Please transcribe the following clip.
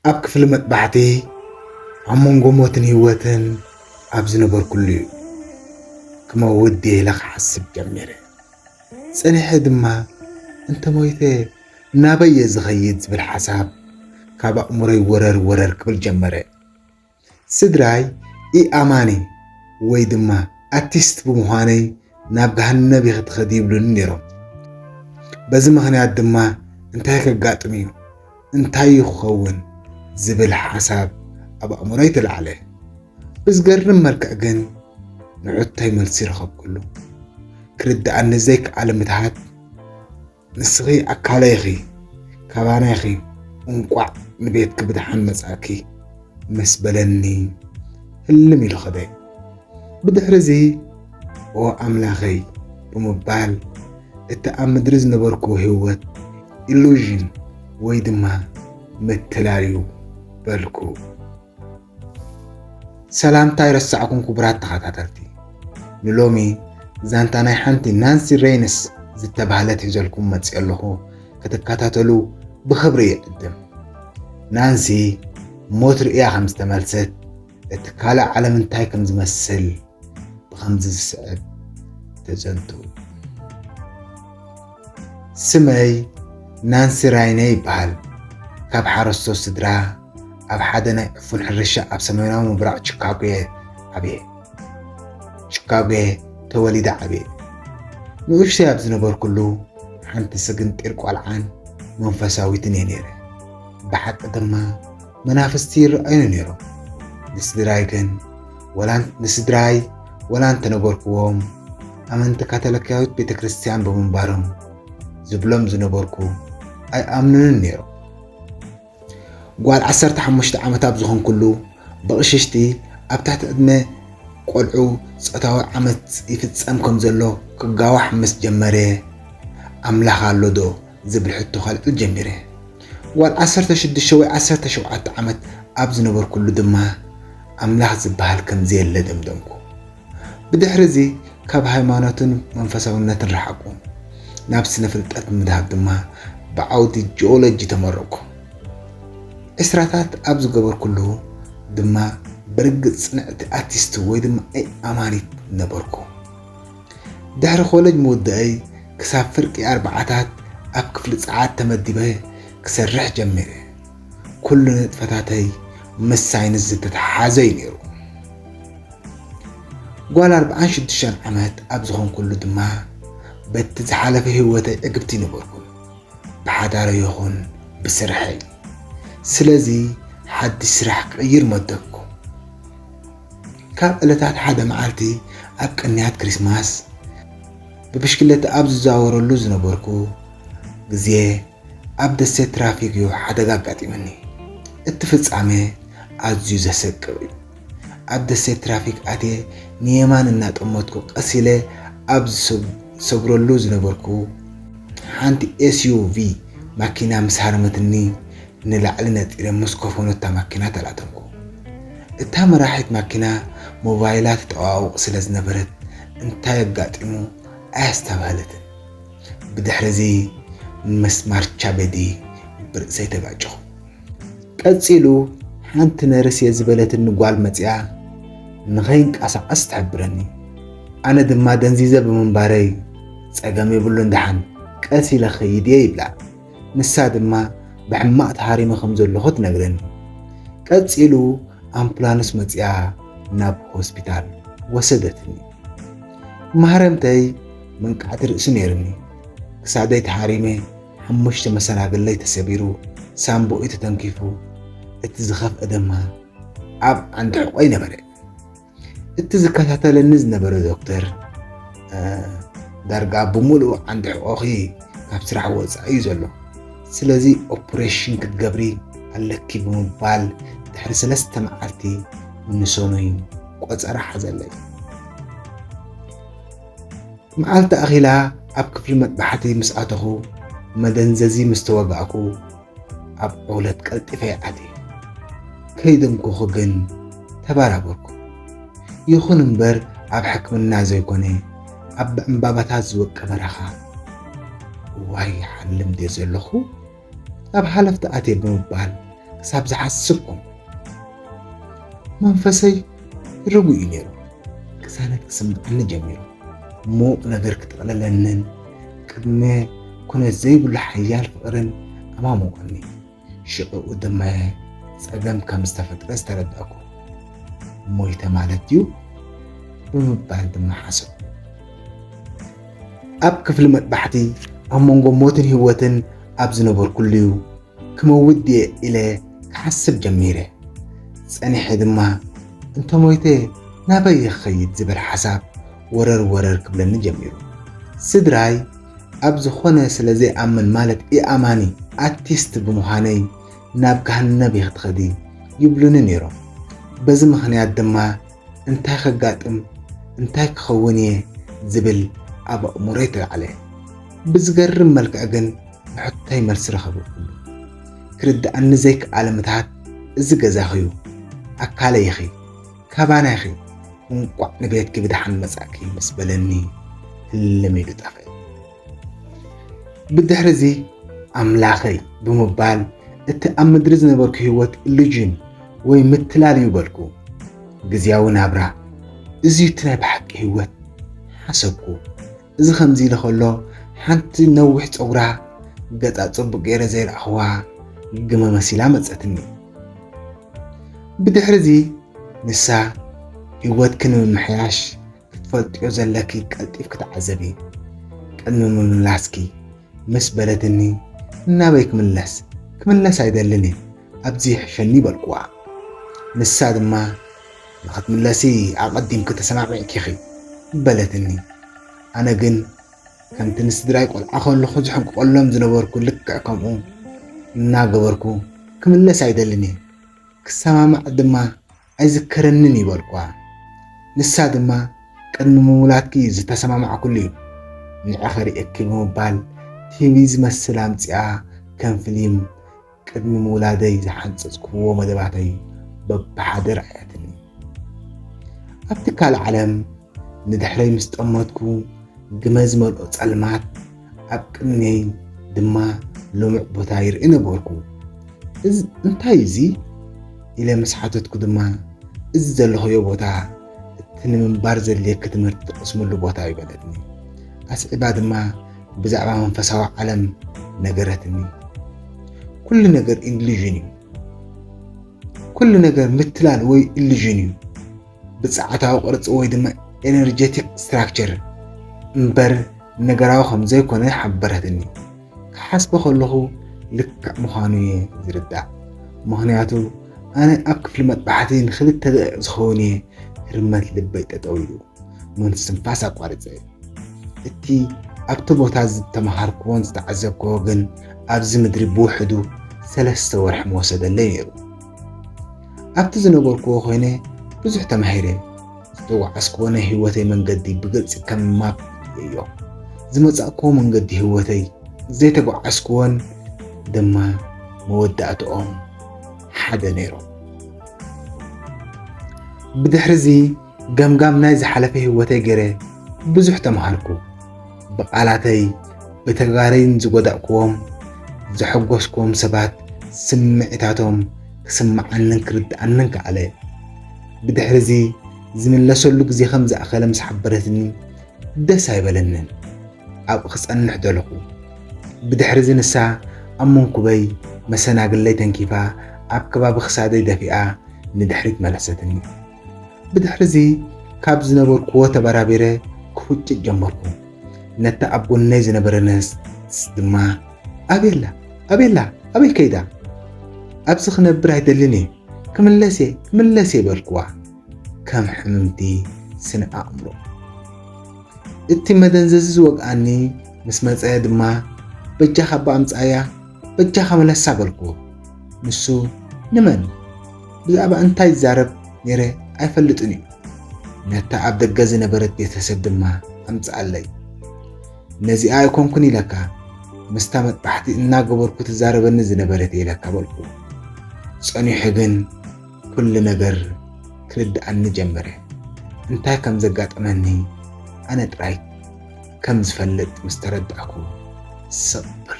ኣብ ክፍሊ መጥባሕቲ ኣብ መንጎ ሞትን ህይወትን ኣብ ዝነበርኩሉ እዩ ክመውት ድየ ኢለ ክሓስብ ጀሚረ። ጸኒሐ ድማ እንተ ሞይተ ናበይ እየ ዝኸይድ ዝብል ሓሳብ ካብ ኣእምሮይ ወረር ወረር ክብል ጀመረ። ስድራይ ኢኣማኒ ወይ ድማ ኣቲስት ብምዃነይ ናብ ገሃነብ ኢኺ ትኸዲ ይብሉኒ ነይሮም። በዚ ምኽንያት ድማ እንታይ ከጋጥም እዩ፣ እንታይ እዩ ክኸውን ዝብል ሓሳብ ኣብ ኣእምሮይ ተላዕለ። ብዝገርም መልክዕ ግን ንዑታይ መልሲ ረኸብኩሉ። ክርድኣኒ ዘይከኣለ ምትሃት፣ "ንስኺ ኣካለይ ኢኺ፣ ካባና ኢኺ፣ እንቋዕ ንቤትኪ ብደሓን መጻእኪ" ምስ በለኒ ህልም ኢሉ ኸደ። ብድሕርዚ "ኦ ኣምላኸይ" ብምባል እቲ ኣብ ምድሪ ዝነበርኩ ህይወት ኢሉዥን ወይ ድማ ምትላል እዩ በልኩ። ሰላምታ ኣይረሳዕኩን ክቡራት ተኸታተልቲ። ንሎሚ ዛንታ ናይ ሓንቲ ናንሲ ሬይንስ ዝተባህለት ሒዘልኩም መጽእ ኣለኹ። ክትከታተሉ ብኽብሪ ይዕድም። ናንሲ ሞት ርእያ ከም ዝተመልሰት፣ እቲ ካልእ ዓለም እንታይ ከም ዝመስል ብኸምዚ ዝስዕብ ተዘንቱ። ስመይ ናንሲ ራይነ ይበሃል። ካብ ሓረስቶት ስድራ ኣብ ሓደ ናይ ዕፉን ሕርሻ ኣብ ሰሜናዊ ምብራቕ ቺካጎ እየ ዓብየ። ቺካጎ እየ ተወሊደ ዓብየ። ንኡሽተይ ኣብ ዝነበርኩሉ ሓንቲ ስግንጢር ቆልዓን መንፈሳዊትን እየ ነይረ። ብሓቂ ድማ መናፍስቲ ይረኣዩኒ ነይሮም። ንስድራይ ግን ወላ ንስድራይ ወላ እንተነገርኩዎም ኣመንቲ ካቶሊካዊት ቤተ ክርስቲያን ብምንባሮም ዝብሎም ዝነበርኩ ኣይኣምኑንን ነይሮም። ጓል ዓሰርተ ሓሙሽተ ዓመት ኣብ ዝኾንኩሉ ብቕሽሽቲ ኣብ ትሕቲ ዕድመ ቆልዑ ጾታዊ ዓመት ይፍጸም ከም ዘሎ ክጋዋሕ ምስ ጀመረ ኣምላኽ ኣሎ ዶ ዝብል ሕቶ ከልዕል ጀሚረ። ጓል ዓሰርተ ሽዱሽተ ወይ ዓሰርተ ሸውዓተ ዓመት ኣብ ዝነበርኩሉ ድማ ኣምላኽ ዝበሃል ከም ዘየለ ደምደምኩ። ብድሕሪ እዚ ካብ ሃይማኖትን መንፈሳውነትን ረሓቁ። ናብ ስነ ፍልጠት ምድሃብ ድማ ብዓውዲ ጂኦሎጂ ተመረቅኩ። ዕስራታት ኣብ ዝገበርኩሉ ድማ ብርግጽ ጽንዕቲ ኣርቲስት ወይ ድማ ኣይ ኣማኒት ነበርኩ። ድሕሪ ኮለጅ ምውዳእይ ክሳብ ፍርቂ ኣርባዓታት ኣብ ክፍሊ ጸዓት ተመዲበ ክሰርሕ ጀሚረ። ኩሉ ንጥፈታተይ ምስ ሳይንስ ዝተተሓሓዘ እዩ ነይሩ። ጓል ኣርባዓን ሽዱሽተን ዓመት ኣብ ዝኾንኩሉ ድማ በቲ ዝሓለፈ ህይወተይ ዕግብቲ ነበርኩ፣ ብሓዳረይ ይኹን ብስርሐይ። ስለዚ ሓድሽ ስራሕ ክቕይር መደብኩ። ካብ ዕለታት ሓደ መዓልቲ ኣብ ቅንያት ክሪስማስ ብብሽክለታ ኣብ ዝዘዋወረሉ ዝነበርኩ ግዜ ኣብ ደሴት ትራፊክ እዩ ሓደጋ ኣጋጢሙኒ። እቲ ፍጻመ ኣዝዩ ዘሰቅቕ እዩ። ኣብ ደሴት ትራፊክ ኣትየ ንየማን እናጠመትኩ ቀስ ኢለ ኣብ ዝሰግ-፣ ዝሰግረሉ ዝነበርኩ ሓንቲ ኤስዩቪ ማኪና ምስ ሃረመትኒ ንላዕሊ ነጢረ ምስ ኮፈኖ እታ ማኪና ተላተምኩ። እታ መራሒት ማኪና ሞባይላ ትጠዋውቕ ስለ ዝነበረት እንታይ ኣጋጢሙ ኣየስተብሃለትን። ብድሕሪ እዚ ምስ ማርቻ ቤዲ ብርእሰይ ተጋጨኹ። ቀጺሉ ሓንቲ ነርስ እየ ዝበለትኒ ጓል መጺኣ ንኸይንቀሳቐስ ትሕብረኒ። ኣነ ድማ ደንዚዘ ብምንባረይ "ጸገም የብሉን ደሓን ቀስ ኢለ ክኸይድ እየ" ይብላ። ንሳ ድማ ብሕማቕ ተሃሪመ ከም ዘለኹ ትነግረኒ። ቀጺሉ ኣምቡላንስ መጺኣ ናብ ሆስፒታል ወሰደትኒ። ማህረምተይ መንቃዕቲ ርእሲ ነይርኒ። ክሳደይ ተሃሪመ፣ ሓሙሽተ መሰናግለይ ተሰቢሩ፣ ሳምቦይ ተተንኪፉ፣ እቲ ዝኸፍአ ድማ ኣብ ዓንዲ ሕቖይ ነበረ። እቲ ዝከታተለኒ ዝነበረ ዶክተር፣ "እ፣ ዳርጋ ብምሉኡ ዓንዲ ሕቖኺ ካብ ስራሕ ወጻኢ እዩ ዘሎ፣ ስለዚ ኦፕሬሽን ክትገብሪ ኣለኪ" ብምባል ድሕሪ ሰለስተ መዓልቲ ንሰኑይ ቆጸራ ሓዘለይ። መዓልቲ ኣኺላ ኣብ ክፍሊ መጥባሕቲ ምስ ኣተኹ፣ መደንዘዚ ምስ ተወጋእኩ፣ ኣብ ዑለት ቀልጢፈ ይኣትየ። ከይደንኮኹ ግን ተባራበርኩ። ይኹን እምበር ኣብ ሕክምና ዘይኮነ ኣብ ብዕምባባታት ዝወቀበ በረኻ። "ዋይ ሓልም ድየ ዘለኹ? ኣብ ሓለፍቲ ኣትየ" ብምባል ክሳብ ዝሓስብ ኮንኩ። መንፈሰይ ርጉእ እዩ ነይሩ። ቅሳነት ክስምዓኒ ጀሚሩ። ምዉቕ ነገር ክጥቕለለንን ቅድመ ኩነት ዘይብሉ ሓያል ፍቕርን ኣማሞቐኒ። ሽዕኡ ድማ ጸገም ከም ዝተፈጥረ ዝተረዳእኩ። ሞይተ ማለት ድዩ? ብምባል ድማ ሓሰብኩ። ኣብ ክፍሊ መጥባሕቲ ኣብ መንጎ ሞትን ህይወትን ኣብ ዝነበርኩሉ'ዩ ክመውት ድየ ኢለ ክሓስብ ጀሚረ። ጸኒሐ ድማ እንተሞይተ ናበይ ክኸይድ ዝብል ሓሳብ ወረር ወረር ክብለኒ ጀሚሩ። ስድራይ ኣብ ዝኾነ ስለ ዘይኣምን ማለት ኢኣማኒ ኣቲስት ብምዃነይ ናብ ገሃነብ ኢኺ ትኸዲ ይብሉኒ ነይሮም። በዚ ምኽንያት ድማ እንታይ ከጋጥም እንታይ ክኸውን እየ ዝብል ኣብ ኣእምሮይ ተላዕለ። ብዝገርም መልክዕ ግን ንሕቶይ መልሲ ረኸብኩሉ። ክርድኣኒ ዘይከኣለ ምትሃት እዚ ገዛኺ'ዩ፣ ኣካለይ ኢኺ፣ ካባና ኢኺ፣ እንቋዕ ንቤትኪ ብደሓን መጻእኪ ምስ በለኒ ህልም ኢሉ ጠፍአ። ብድሕሪ እዚ ኣምላኸይ ብምባል እቲ ኣብ ምድሪ ዝነበርኩ ህይወት ኢሉዥን ወይ ምትላል እዩ በልኩ። ግዝያዊ ናብራ፣ እዚ እቲ ናይ ብሓቂ ህይወት ሓሰብኩ። እዚ ከምዚ ኢሉ ከሎ ሓንቲ ነዊሕ ጸጉራ ገጻ ጽቡቕ ገይረ ዘይረኣኽዋ ግመ መሲላ መጸትኒ። ብድሕሪ እዚ ንሳ ህይወትኪ ንምምሕያሽ ክትፈልጥዮ ዘለኪ ቀልጢፍኪ ተዓዘቢ። ቅድሚ ምምላስኪ ምስ በለትኒ እናበይ ክምለስ? ክምለስ ኣይደልን እየ፣ ኣብዚ ይሕሸኒ በልኩዋ። ንሳ ድማ ንኽትምለሲ ኣቐዲምኪ ተሰማሚዕኪ ኢኺ በለትኒ። ኣነ ግን ከምቲ ንስድራይ ቆልዓ ከለኹ ዝሕንቅቐሎም ዝነበርኩ ልክዕ ከምኡ እናገበርኩ ክምለስ ኣይደልን እየ። ክሰማማዕ ድማ ኣይዝከረንን እዩ በልኩዋ። ንሳ ድማ ቅድሚ ምውላድኪ ዝተሰማማዕኩሉ እዩ ንዕኺ ርእየኪ ብምባል ቲቪ ዝመስል ኣምጺኣ ከም ፍሊም ቅድሚ ምውላደይ ዝሓንጸጽክዎ መደባተይ በብሓደ ረኣያትኒ። ኣብቲ ካልእ ዓለም ንድሕረይ ምስ ጠመትኩ ግመ ዝመልኦ ጸልማት ኣብ ቅድመይ ድማ ልሙዕ ቦታ ይርኢ ነበርኩ። እዚ እንታይ እዩ እዚ? ኢለ ምስ ሓተትኩ ድማ፣ እዚ ዘለኽዮ ቦታ እቲ ንምንባር ዘድልየኪ ትምህርቲ ትቐስምሉ ቦታ እዩ በለትኒ። ኣስዒባ ድማ ብዛዕባ መንፈሳዊ ዓለም ነገረትኒ። ኩሉ ነገር ኢሉዥን እዩ። ኩሉ ነገር ምትላል ወይ ኢሉዥን እዩ። ብጸዓታዊ ቅርጺ ወይ ድማ ኤነርጀቲክ ስትራክቸር እምበር ነገራዊ ከም ዘይኮነ ሓበረትኒ። ክሓስቦ ከለኹ ልክዕ ምዃኑ እየ ዝርዳእ። ምኽንያቱ ኣነ ኣብ ክፍሊ መጥባሕቲ ንኽልተ ደቂቕ ዝኸውን እየ ህርመት ልበይ ጠጠው ኢሉ፣ ምስትንፋስ ኣቋሪጸ። እቲ ኣብቲ ቦታ ዝተመሃርኩዎን ዝተዓዘብኩዎ ግን ኣብዚ ምድሪ ብውሕዱ ሰለስተ ወርሒ ምወሰደለይ ነይሩ። ኣብቲ ዝነበርኩዎ ኮይነ ብዙሕ ተማሂረ። ዝተጓዓዝኩዎ ናይ ህይወተይ መንገዲ ብግልጺ ከም ማፕ እዮ። ዝመጻእኩዎ መንገዲ ህይወተይ ዘይተጓዓዝኩዎን ድማ መወዳእትኦም ሓደ ነይሮም። ብድሕሪ እዚ ገምጋም ናይ ዝሓለፈ ህይወተይ ገይረ ብዙሕ ተምሃርኩ። ብቓላተይ፣ ብተግባረይን ዝጎዳእኩዎም፣ ዘሐጎስኩዎም ሰባት ስምዒታቶም ክስምዓንን ክርድኣንን ከኣለ። ብድሕሪ እዚ ዝምለሰሉ ግዜ ከም ዝኣኸለ ምስ ሓበረትኒ ደስ ኣይበለንን። ኣብኡ ክጸንሕ ደለኹ። ብድሕሪ እዚ ንሳ ኣብ መንኩበይ መሰናግለይ ተንኪፋ ኣብ ከባቢ ክሳደይ ደፊኣ ንድሕሪት መለሰትኒ። ብድሕሪ እዚ ካብ ዝነበርኩዎ ተበራቢረ ክፉጭጭ ጀመርኩ። ነታ ኣብ ጎነይ ዝነበረ ነርስ ድማ ኣቤላ፣ ኣቤላ፣ ኣበይ ከይዳ? ኣብዚ ክነብር ኣይደልን እየ። ክምለስ እየ፣ ክምለስ እየ በልኩዋ። ከም ሕምምቲ ስነ ኣእምሮ። እቲ መደንዘዚ ዝወግኣኒ ምስ መጸ ድማ በጃኻ እባ ኣምጽኣያ፣ በጃኻ መለሳ በልኩዎ። ንሱ ንመን ብዛዕባ እንታይ ይዛረብ ነይረ ኣይፈልጥን እዩ። ነታ ኣብ ደገ ዝነበረት ቤተሰብ ድማ ኣምጽኣለይ። ነዚኣ ኣይኮንኩን ኢለካ፣ ምስታ መጥባሕቲ እናገበርኩ ትዛረበኒ ዝነበረት እየ ኢለካ በልኩ። ጸኒሑ ግን ኩሉ ነገር ክርድኣኒ ጀመረ። እንታይ ከም ዘጋጠመኒ ኣነ ጥራይ ከም ዝፈልጥ ምስ ተረዳእኩ ስቕ በልኩ።